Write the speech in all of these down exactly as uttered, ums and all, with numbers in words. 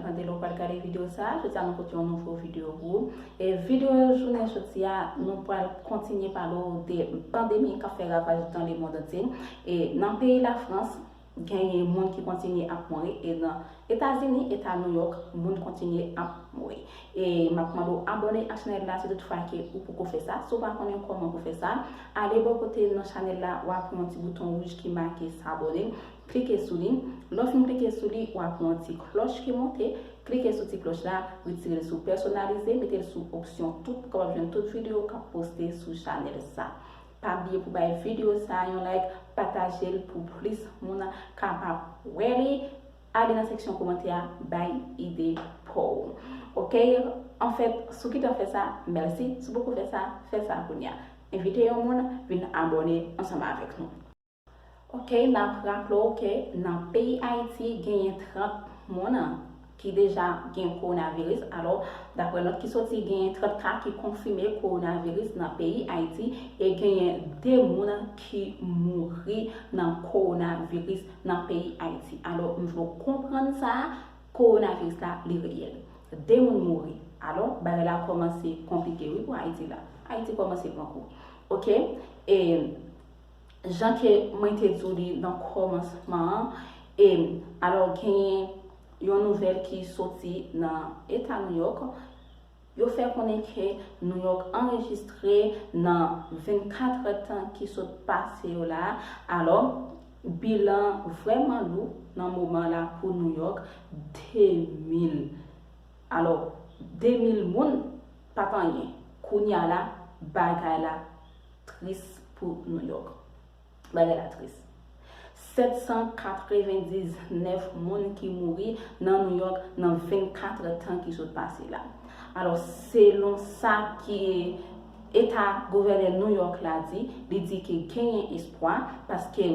Tande lè w pral gade videyo sa a, jodi a nou pote yon nouvo videyo pou ou. E videyo jounen jodi a, nou pral kontinye pale w de pandemi k ap fè ravaj nan lemonn antye. E nan peyi Lafrans, genyen moun ki kontinye ap mouri. E nan Etazini, eta Nouyòk, moun kontinye ap mouri. E m ap mande w abòne ak chanèl la si toutfwa ke ou poko fè sa. Si w pa konnen kòman pou fè sa, ale bò kote nan chanèl la, w ap wè yon ti bouton wouj ki make s'abonner. Klike sou li. Lè w fin klike sou li, w ap wè yon ti klòch ki monte. Klike sou ti klòch la, retire l sou pèsonalize, mete l sou opsyon tout pou w kapab jwenn tout videyo k ap poste sou chanèl sa. Pa bliye pou bay videyo sa a yon like, pataje l pou plis moun kapab wè li. Ale nan seksyon kòmantè a, bay ide pa w. Oke? Anfèt, si w gentan fè sa, mèsi. Si w poko fè sa, fè sa kounye a. Envite yon moun vin abòne ansanm avèk nou. Oke, n ap raple w ke nan peyi Ayiti genyen trant moun ki deja gen kowonaviris. Alò, daprè nòt ki soti, genyen trant ka ki konfime kowonaviris nan peyi Ayiti e genyen de moun ki mouri nan kowonaviris nan peyi Ayiti. Alò, m vle w konprann sa, kowonaviris la, li reyèl. De moun mouri. Alò, bagay la kòmanse konplike, wi, pou Ayiti la. Ayiti kòmanse pran kou. Oke? E jan ke mwen te di w li nan kòmansman an, e alò, genyen yon nouvèl ki soti nan eta Nouyòk. Yo fè konnen ke Nouyòk anrejistre nan vennkat èdtan ki sot pase yo la. Alò, bilan vrèman lou nan moman la pou Nouyòk, de mil. Alò, de mil moun pa t anyen. Kounye a la, bagay la tris pou Nouyòk. Bagay la tris. Sèt san katrevendiznèf moun ki mouri nan Nouyòk nan vennkat èdtan ki sot pase la. Alò, selon sa ki eta gouvènè Nouyòk la di, li di ke genyen espwa, paske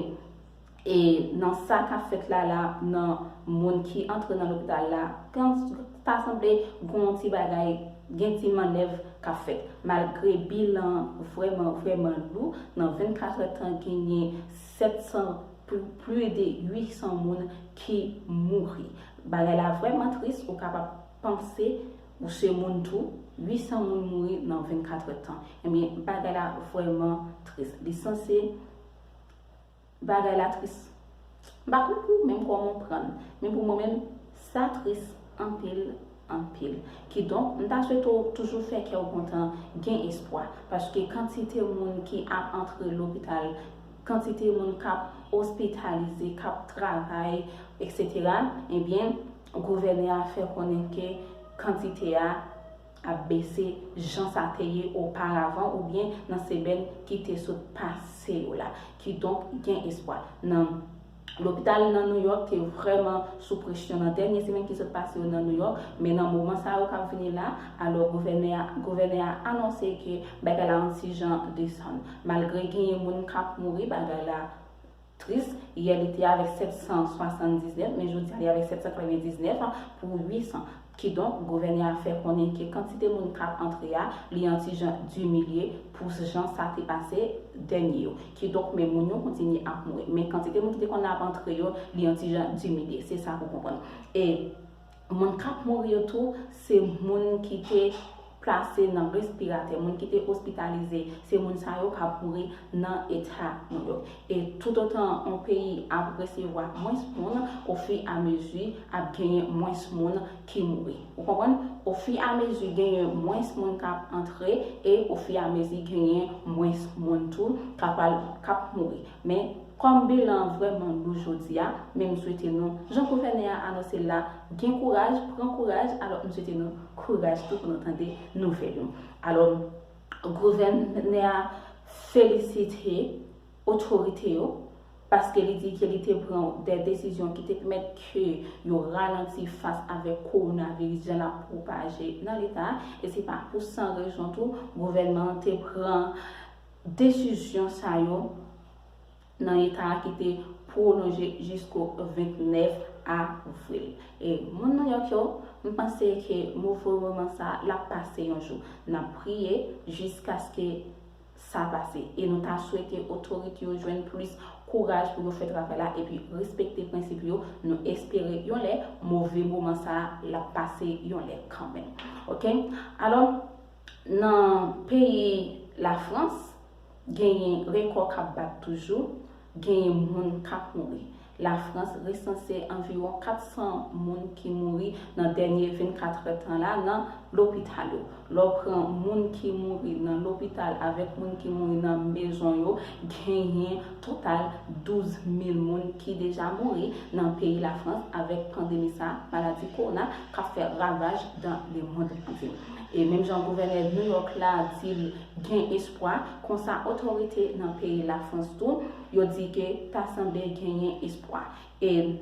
e nan sa k ap fèt la la, nan moun ki antre nan lopital la, kan ta sanble gen yon ti bagay, gen ti mannèv k ap fèt. Malgre bilan vrèman, vrèman lou, nan vennkat èdtan genyen sèt san, pli, plis de uit san moun ki mouri. Bagay la vrèman tris, ou kapab panse ou se moun tou, uit san moun mouri nan vennkat èdtan. Ebyen, bagay la vrèman tris. Li sanse Bagay la tris. M pa konn pou ou menm kòman w pran l, men pou mwen menm, sa tris anpil, anpil. Kidonk, m ta swete w toujou fè kè w kontan, gen espwa, paske kantite moun ki ap antre lopital, kantite moun k ap ospitalize, k ap travay, etsetera, ebyen, gouvènè a fè konnen ke kantite a ap bese jan sa te ye oparavan oubyen nan semèn ki te sot pase yo la. Kidonk, gen espwa. Nan lopital nan Nouyòk te vrèman sou presyon nan dènye semèn ki sot pase yo nan Nouyòk, men nan moman sa yo k ap vini la, alò gouvènè a, gouvènè a anonse ke bagay la yon ti jan desann. Malgre genyen moun k ap mouri, bagay la tris. Yè li te avèk sèt san swasanndiznèf, men jodi a li avèk sèt san katrevendiznèf pou uit san. Kidonk, gouvènè a fè konnen ke kantite moun k ap antre a, li yon ti jan diminye pou jan sa te pase dènye yo. Kidonk, men moun yo kontinye ap mouri. Men kantite moun ki te konn ap antre yo, li yon ti jan diminye. Se sa pou konprann. E moun k ap mouri yo tou, se moun ki te plase nan respiratè, moun ki te ospitalize, se moun sa yo k ap mouri nan eta Nouyòk. E toutotan yon peyi ap resevwa mwens moun, ofiramezi ap genyen mwens moun ki mouri. Ou konprann? Ofiramezi genyen mwens moun k ap antre e ofiramezi genyen mwens moun tou k ap al, k ap mouri. Men, kòm bilan an vrèman lou jodi a, men m swete nou, jan gouvènè a anonse l la, gen kouraj, pran kouraj, alò m swete nou kouraj tou pou nou tande nouvèl yo. Alò, gouvènè a felisite otorite yo, paske li di ke li te pran de desizyon ki te pèmèt ke yo ralanti fas avèk kowonaviris jan l ap pwopaje nan leta a, e se pa pou san rezon tou, gouvènman an te pran desizyon sa yo nan eta a ki te pwolonje jisko vennèf avril. E moun Nouyòk yo, m panse ke move moman sa a, l ap pase yon jou. N ap priye jiskaske sa pase. E nou ta swete otorite yo jwenn plis kouraj pou yo fè travay la epi respekte prensip yo. Nou espere yon lè move moman sa a l ap pase yon lè kanmenm. Oke? Alò, nan peyi Lafrans, genyen rekò k ap bat toujou, genyen moun k ap mouri. Lafrans resanse anviwon kat san moun ki mouri nan dènye vennkat èdtan la nan lopital yo. Lè w pran moun ki mouri nan lopital avèk moun ki mouri nan mezon yo, genyen total douz mil moun ki deja mouri nan peyi Lafrans avèk pandemi sa, maladi kowona, k ap fè ravaj dans le monde entier. E menm jan gouvènè New York la di l gen espwa, konsa otorite nan peyi Lafrans tou, yo di ke ta sanble genyen espwa. E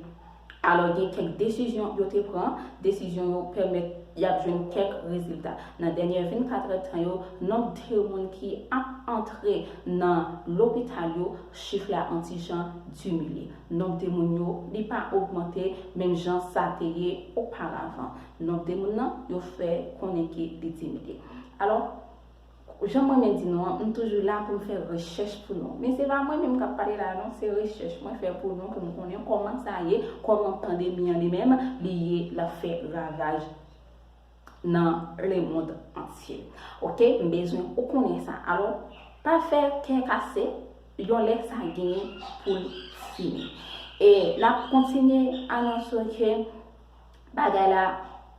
alò, gen kèk desizyon yo te pran, desizyon yo pèmèt y ap jwenn kèk rezilta. Nan dènye vennkat èdtan yo, nonb de moun ki ap antre nan lopital yo, chif la an ti jan diminye. Nonb de moun yo, li pa ogmante menm jan sa te ye oparavan. Nonb de moun nan, yo fè konnen ke li diminye. Alò, jan mwen menm di nou an, m toujou la pou m fè rechèch pou nou. Men se pa mwen menm k ap pale la non, se rechèch mwen fè pou nou, pou m konnen kòman sa ye, kòman pandemi an li menm, li ye, l ap fè ravaj nan lemonn antye. Oke, m bezwen ou konnen sa. Alò, pa fè kè kase, yon lè sa genyen pou l fini. E n ap kontinye anonse ke bagay la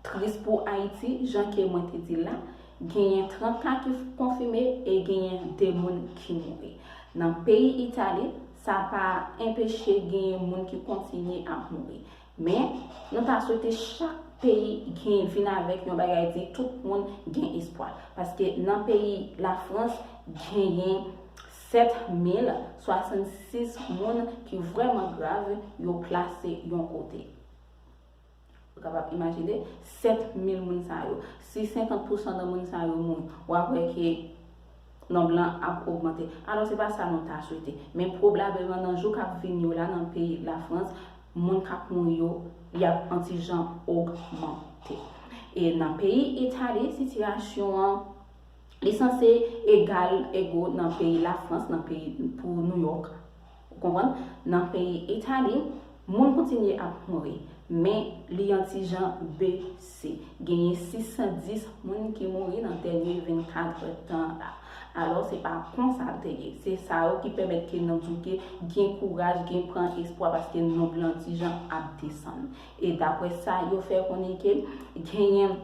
tris pou Ayiti, jan ke mwen te di l la. Genyen trant ka ki konfime e genyen de moun ki mouri. Nan peyi Itali, sa pa enpeche genyen moun ki kontinye ap mouri. Men, nou ta swete chak peyi gen, vin avèk yon bagay di tout moun gen espwa. Paske nan peyi Lafrans, genyen sèt mil swasannsis moun ki vrèman grav, yo plase yon kote. Ou kapab imajine, sèt mil moun sa yo. Si senkant pousan nan moun sa yo mouri, w ap wè ke nonb lan ap ogmante. Alò, se pa sa nou ta swete. Men pwobableman nan jou k ap vini yo la, nan peyi Lafrans, moun k ap mouri yo, y ap an ti jan ogmante. E nan peyi Itali, sitiyasyon an, li sanse egal, ego nan peyi Lafrans, nan peyi pou New York. Ou konprann? Nan peyi Itali, moun kontinye ap mouri, men li an ti jan bese. Genyen sis san dis moun ki mouri nan dènye vennkat èdtan la. Alò, se pa konsa l te ye. Se sa yo ki pèmèt ke nou di ke gen kouraj, gen pran espwa, paske nonb lan ti jan ap desann. E daprè sa, yo fè konnen ke genyen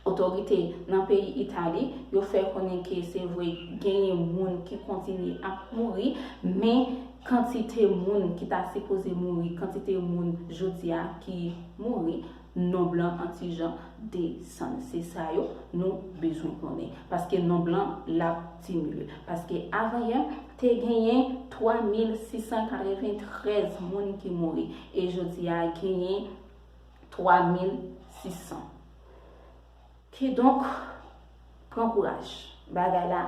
otorite nan peyi Itali, yo fè konnen ke se vre genyen moun ki kontinye ap mouri, men kantite moun ki ta sipoze mouri, kantite moun jodi a ki mouri, nonb lan an ti jan desann. Se sa yo nou bezwen konnen. Paske nonb lan l ap diminye. Paske avan yè, te genyen twa mil sis san katreventrèz moun ki mouri. E jodi a, genyen twa mil sis san. Kidonk, pran kouraj. Bagay la,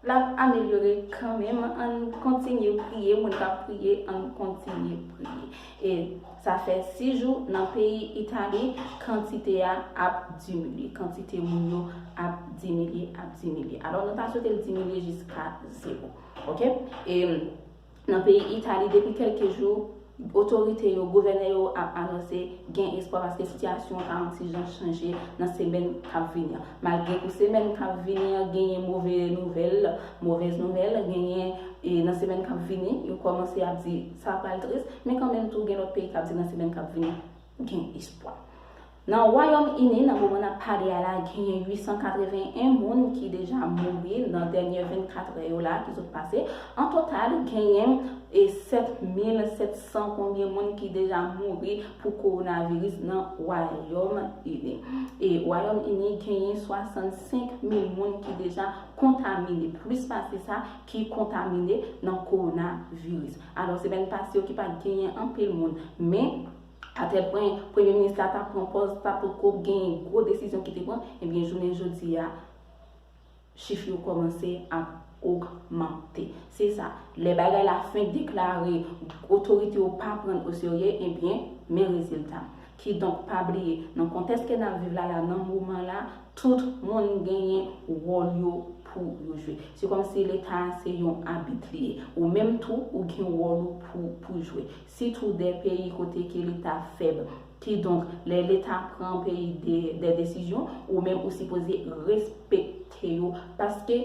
l ap amelyore kanmenm. Ann kontinye priye, moun k ap priye, ann kontinye priye. E sa fè sis jou nan peyi Itali, kantite a ap diminye. Kantite moun yo ap diminye, ap diminye. Alò, nou ta swete l diminye jiska zewo. Oke? E nan peyi Itali, depi kèlke jou, otorite yo, gouvènè yo ap anonse gen espwa paske sitiyasyon an ka yon ti jan chanje nan semèn k ap vini an. Malgre pou semèn k ap vini an, genyen move nouvèl, movèz nouvèl, genyen, e nan semèn k ap vini, yo kòmanse ap di sa pral tris, men kanmenm tou gen lòt peyi k ap di nan semèn k ap vini, gen espwa. Nan Wayòm Ini, nan moman n ap pale a la, genyen uit san katreven en moun ki deja mouri nan dènye vennkat è yo la ki sot pase. An total, genyen e sèt mil sèt san konbyen moun ki deja mouri pou kowonaviris nan Wayòm Ini. E Wayòm Ini genyen swasannsenk mil moun ki deja kontamine, plis pase sa, ki kontamine nan kowonaviris. Alò, semèn pase yo ki pa t genyen anpil moun, men atèlpwen premye minis la t ap pran pòz, t ap poko genyen gwo desizyon ki te pran, ebyen, jounen jodi a, chif yo kòmanse ap ogmante. Se sa, lè bagay la fenk deklare, otorite yo pa pran l oserye, ebyen, men rezilta. Kidonk, pa bliye, nan kontèks ke n ap viv la, la, nan moman la, tout moun genyen wòl yo pou yo jwe. Se kòmsi Leta se yon abit li ye. Ou menm tou, ou gen wòl ou pou, pou jwe. Sitou de peyi kote ke Leta fèb. Kidonk, lè Leta pran peyi de, de desizyon, ou menm ou sipoze respekte yo. Paske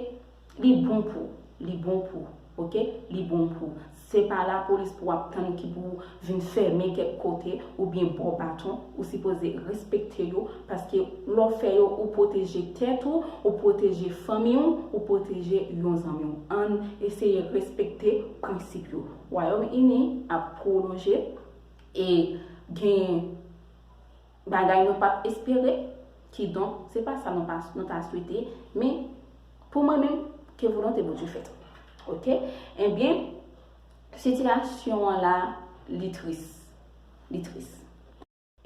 li bon pou, li bon pou, oke? Li bon pou. Se pa lapolis pou w ap tann ki pou vin fèmen kèk kote oubyen ba w baton. Ou sipoze respekte yo, paske lè w fè yo, ou pwoteje tèt ou, ou pwoteje fanmi w, ou pwoteje yon zanmi w. Ann eseye respekte prensip yo. Wayòm Ini ap pwolonje e gen bagay nou pa t espere. Kidonk, se pa sa nou pa, nou ta swete. Men, pou mwen menm, ke volonte Bondye fèt. Oke? Ebyen, sitiyasyon an la, li tris. Li tris.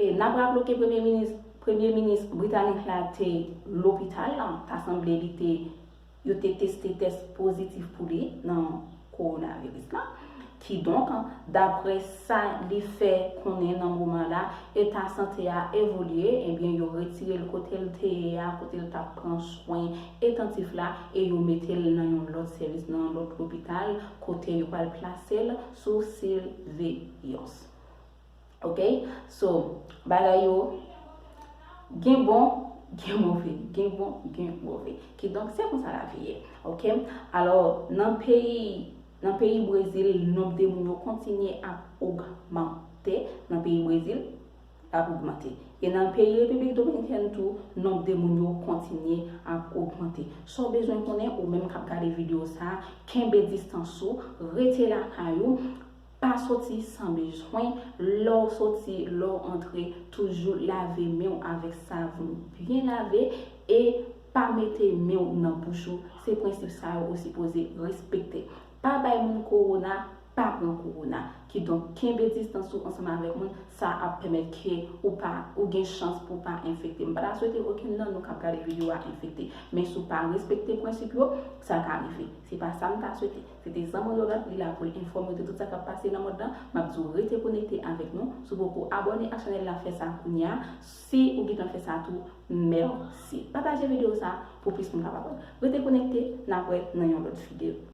E n ap raple ke premye minis, premye minis britanik la te lopital la, ta sanble li te, yo te teste tès pozitif pou li nan kowonaviris la. Kidonk, daprè sa li fè konnen nan moman la, eta sante a evolye, ebyen yo retire l kote l te ye a, kote l t ap pran swen entantif la, e yo mete l nan yon lòt sèvis, nan yon lòt lopital, kote yo pral plase l sou siveyans. Oke? So, bagay yo gen bon, gen move, gen bon, gen move. Kidonk, se konsa lavi ye. Oke? Alò, nan peyi, nan peyi Brezil, nonb de moun yo kontinye ap ogmante. Nan peyi Brezil, l ap ogmante. E nan peyi Repiblik Dominikèn tou, nonb de moun yo kontinye ap ogmante. Sa w bezwen konnen, ou menm k ap gade videyo sa a, kenbe distans ou, rete lakay ou, pa soti san bezwen. Lè w soti, lè w antre, toujou lave men w avèk savon byen lave e pa mete men w nan bouch ou. Se prensip sa yo ou sipoze respekte. Pa bay moun kowona, pa pran kowona. Kidonk, kenbe distans ou ansanm avèk moun, sa ap pèmèt ke ou pa, ou gen chans pou w pa enfekte. M pa ta swete okenn nan nou k ap gade videyo a enfekte. Men si w pa respekte prensip yo, sa ka rive. Se pa sa m ta swete. Se te zanmi w Lorette, li la pou l enfòme w de tout sa k ap pase nan mond lan. M ap di w rete konekte avèk nou. Si w poko abòne ak chanèl la, fè sa kounye a. Si ou gentan fè sa tou, mèsi. Pataje videyo sa pou plis moun kapab wè l. Rete konekte, n ap wè nan yon lòt videyo.